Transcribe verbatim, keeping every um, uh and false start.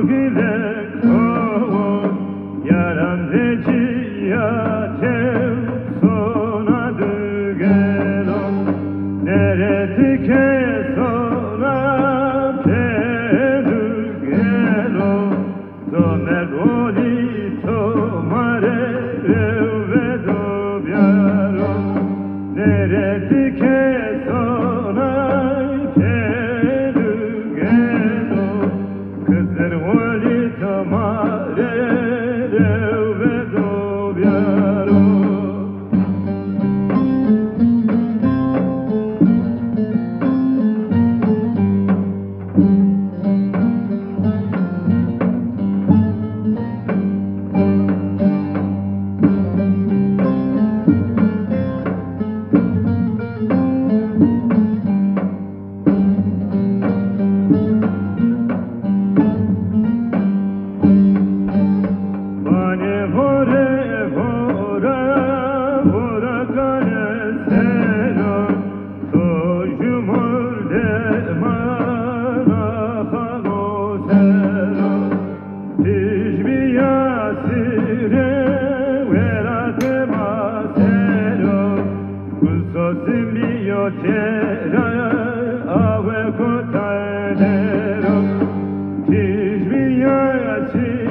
Gile kowo, yaran veciya tew sona dugelo. Nere ti ke sona ke dugelo. To merd oli to mare rew ve do biaro. Nere ti ke sona ke dugelo. Xizir welî to ma rê rew ve do biyaro. Bane vore vora, vora kare sero, to jumur de mana xalo sero. Tijbiya sire werate ma sero, gul sosin biyo tera awe kotadero. Tijbiya sire